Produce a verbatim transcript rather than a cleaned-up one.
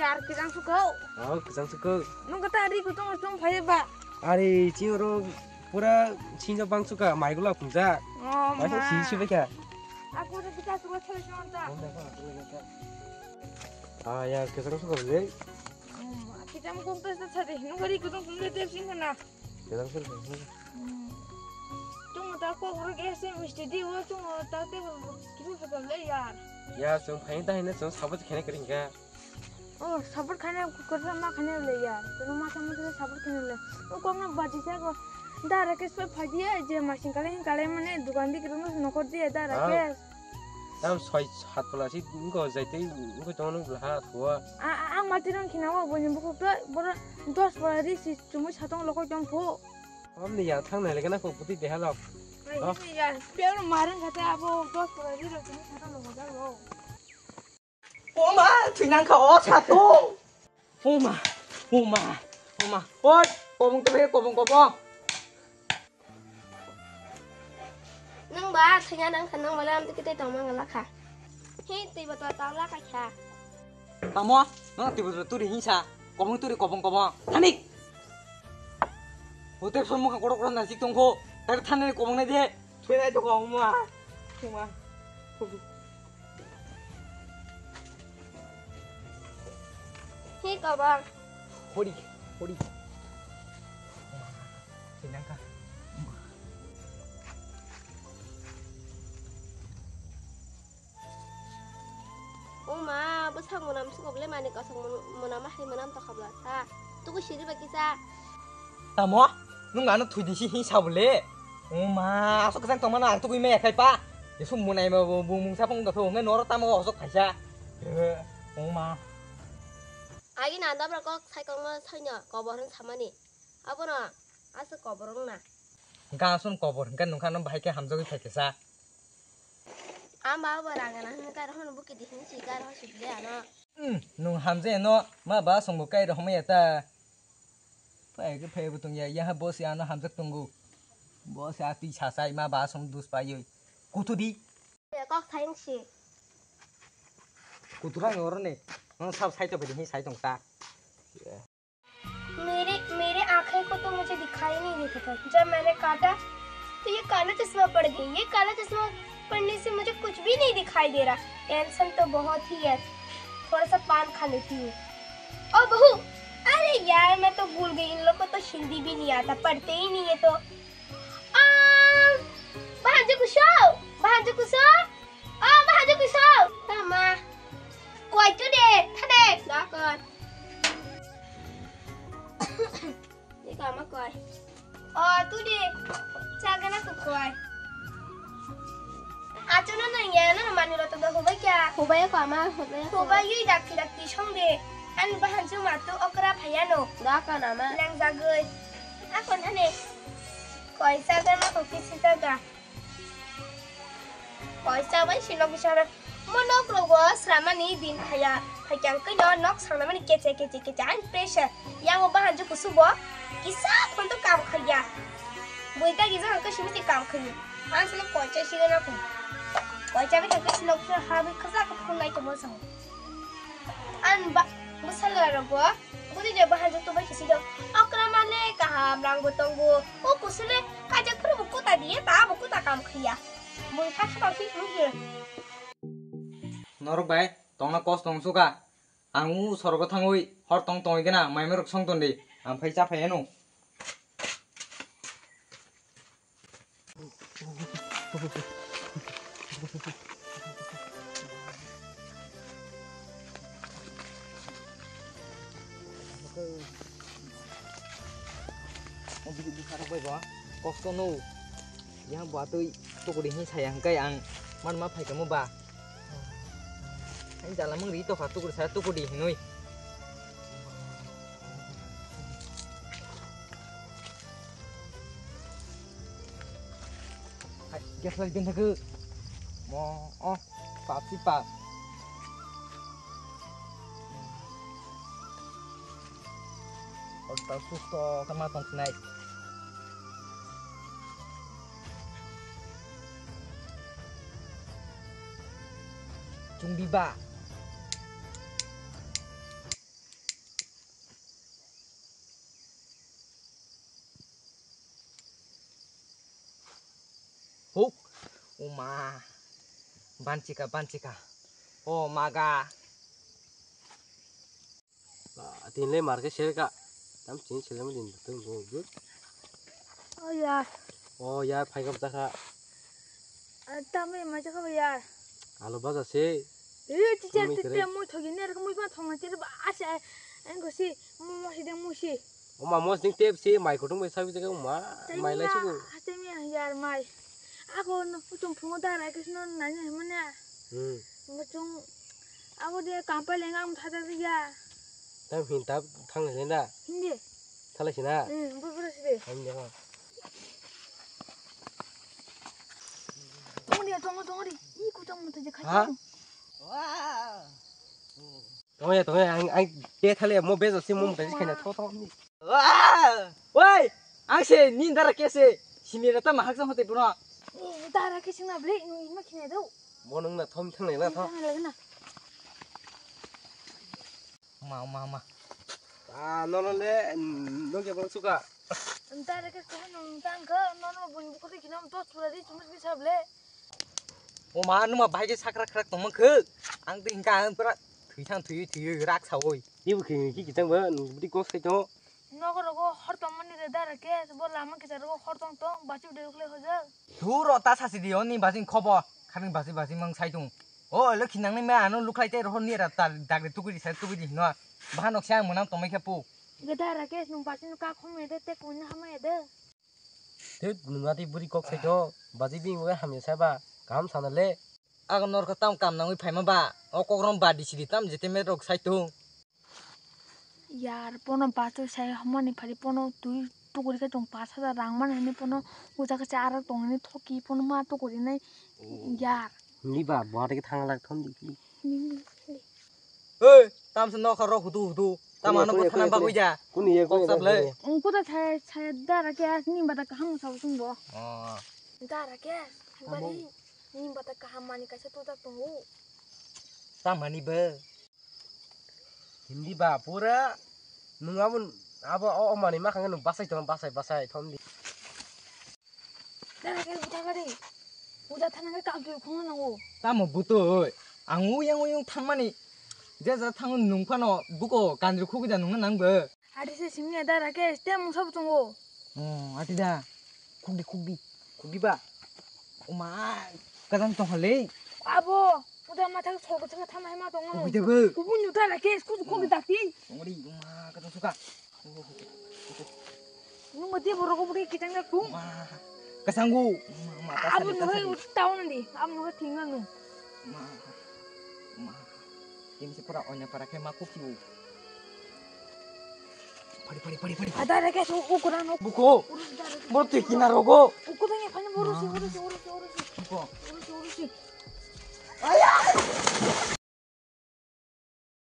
Yar, kwchang sukho. Oh, kwchang sukho. Nung kata ri kutung kutung phai ba. Are, chini oro pura sinjo bang suka, mai gula kunja. Oh, mai ma. Si si beka. Aku udah kita suka cewek cewek ta. Ah, ya, kwchang sukho le. Hmm, kita mau kumpul sa sa deh. Nung kari kutung kutung deh sini na. Kwchang sukho. Hmm. Tung ta ko oro ge se misti di wo tung ta te kibu sa le yar. Ya, sung phai ta hina sung sabut khene kering ka. Oh, support khaina kwrwngma khaina le ya. Kwrwngma khaina le support khaina le. O kokno baji sa go. Da Rakesh pai phai diya je masing kale hin kale mane dukan di kwrwngma nokor diya da Rakesh. Tam soi sat pala si ngo jai tei ngo tong nang bla ha thua. A a ang mati rang khina wa boni bukuk to boro dos pala ri si chumui satong lokoi tong phu. Om ni ya thang nai le kana ko puti deha lok. Ai ni ya pe ro marang kata abo dos pala ri ro chumui satong lokoi tong phu. Oma, thwinangkha o sato. Oma, oma, oma. Oi, kobong to be, kobong, kobong. Nang ba thwina nang kha nang ba lam tikite tong mang la kha. He twi ba to tang la kha kha. Tamo, nang twi ba turi hinsa. Kobong turi kobong kobong. Thanik. Hotel son mukha kotor kotor na sik tongkho. Tar thanani kobong nai de. Thwinai to kobong ma. Oma. Hi kobong. Hori, hori. Sinangka. Oma, bwsak mwnam sukobole mani kosok mwnam hai mwnam tokhabla sa. Tuku siri ba kisa. Tamo? Nung ano thwidi si hi sabole? Oma, asok kwchang tongmano ang tugui maya khai pa. Yesu munai ma bo bumung sapung da thung ngai noro tamo osok khaisa. Oma. Agi na dabra kok sai kok ma saino kobor hin samani. Abono asok kobor wng na. Ga sun kobor hin kan nung khano bahai khe hamjagui phai khe sa. Ama abo ragana hin kar hono buki di hin si kar ho sibli ano. Hmm, nung hamjai no ma ba songbo kai rohoma ya ta. Phai khe phai bo tong ya, yaha bo se ano hamjak tongo. Bo se atwi sasai ma ba song dus paioi. Kutu di. Kok thayung si. Kutu rang oro ne. Nang sab sai to bidi hi sai tong ta. मेरे, मेरे आंखें को तो मुझे दिखाई नहीं देता था। जब मैंने काटा, तो ये काला चश्मा पड़ गई। ये काला चश्मा पड़ने से मुझे कुछ भी नहीं दिखाई दे रहा। टेंशन तो बहुत ही है। थोड़ा सा पान खा लेती हूँ। ओ बहू, अरे यार, मैं तो भूल गई, इन लोग को तो हिंदी भी नहीं आता, पढ़ते ही नहीं है तो। आ, Bahanju Kuso, Bahanju Kuso, uh, Bahanju Kuso, tama. Koi tu de, thade, dakar. Ni kama koi. O, tu de. Chagana ko koi. Achu no nang ya, no mani lo to do hubai kya? Hubai ko ama, hubai ko. Hubai yui dakti dakti song de. An bahan chu ma tu okra phaya no. Da ka na ma. Lang jagoi. A kon thane. Koi chagana ko kisi chaga. Koisa bai si nok bising aro mo nok rogo sramani din phaya, phaikhe ang khe no nok sangnamani keche keche keche ani pressure. Yango bahanju kusubo kisa phone to kam khaiya. Bui ta gija hangke simi se kam khaiya. Ang sele koisa si gana ko. Koisa bai hangke si nok ha bai khasa ko phone nai to mo sang. An ba, bwsala rogo, budi je bahan jotto bai kisi do. Okra male kaham rang bo tongo. O kusule kaijak phuru bo kuta diye, ta bo kuta kam khiya. Mui kha kha tang si thung je. Norok bai, tongna kos tong suka. Ang u sorgo thangwi hor tong tongwi gana, mai mai rok song ton di. Ang phai cha phai ano. Kosto no. Yang buatwi tukudi hin saya hingkai ang man ma phai kamo ba. Ang jala mung ri tokha tukudi saya tukudi hinui. Hai, gas lagi din thaku. Mo, oh, pap si pap. Orta susto kama tong nai. Chung di ba. Huk. Uma. Banchika, banchika. O maga. Tinle marke serka. Tam tin selem din tung tung tung. Oh ya. Oh ya, phai gam jakha. Tam mai ma jakha ya. Alo baja se. Eh, teacher, teacher, mui thogi ner, mui ma thong na, teacher ba asa. Ang ko si, mo mo si deng mui si. O ma mo sing tep si, mai kutung bai sabi jaga ma, mai lai sibu. Haste mi yar mai. Ako no, utung phungo dara kisno nanya mana. Hmm. Mo chung, abo de kampai lenga ang thada ya. Tam hin tap thang le na. Hindi. Thala sina. Hmm, bu bu si de. Hindi ha. Tongri, tongri, tongri. Ih, kutang mutu je. Ha? Kacang. Tongya, tongya, ang, ang, te thale, mo bejo si, mo mutai khaina, tho, tho, ni. Wah! Woi! Ang se, ni dara ke se, simi rata mahak jang hote puno. Dara ke sing na bre, ni ma khine do. Mo nung na thom thang na, tho. Thang na. Ma, ma, ma. Ah, no, no, le, no, ke bang suka. Dara ke ko nung tang ko, no, no, bun ko ki nom to chura di, chumur ki sable. O ma, numa bai ke sakrak krak tongma khe. Ang te hingka ang pura thui thang thui thui rak sa oi. Ibu khe ki ki tang ba, budi kok sai to. Nogo rogo hor tong mani re dara ke, bo lama ke rogo hor tong tong, bachu de ukle hoja. Thu ro ta sa si di oni bajing khobo, khaning baji baji mang sai tung. O le khinang ni ma ano luklai te ro ni ra ta dagre tukuri sai tukuri no. Bahan ok sa mwnam tongmai khe pu. Ge dara ke nung baji no ka khom ede te kun hama ede. Thut, nungati buri kok sai to, baji bini bai hamya sai ba, kaham sana le. Ang norok tam kam nangwi phaima ba, o kok rom ba di sidi tam jete me rok sai to. Yar, pono bachu sai hamani phari pono twi tukuri khe tong pash hajar rang mani hini pono uja khe arak tong hini thoki pono ma tukuri nai yar. Ni ba, buhari khe thang lak thon di. Oi, tamsa nokha rok hudu hudu. Tamano kuni, bwthana kuni, bagwi kuni. Ja. Kuni ye, kuni ye, kok sable. Kuni ye. Ungkuda chaya, chaya dara ke as ni bata kaham sa usung bo. Oh. Dara ke as. Amo. Bari ni bata kaham mani kaisa tuta tungu. Tamani bo. Hindi ba pura nung abo, abo o, o mani makhang nung basai tong basai basai thom di. Dara ke buta gari. Buta thana ke kap dui khung nango. Tamo buto oi. Ang uyang uyang thangmani. Je ja thang nung phano buko kanjru khugui da nung nang bo. Adi se simi ada ra ke stem sab tongo. Oh, adi da. Khugdi khugdi. Khugdi ba. Oma, kadang tong hale. Abo, buta ma thang sok thang thang ma tongo. Khugdi bo. Kubu nyuta ra ke sku khugdi dati. Ori, oma, kadang suka. Nung mati borok ko budi kitang na tung. Wah, kasangu. Abo no hai taun di. Abo no thing nung. Ma, ma. Tim si pura onya para ke ma kukiu. Pari, pari, pari, pari. Ada ada ke su ukuran no. Buko. Urus ada ada. Bor tu kina rogo. Uku tanya fanya borusi, borusi, borusi, borusi. Buko. Borusi, borusi. Ayah.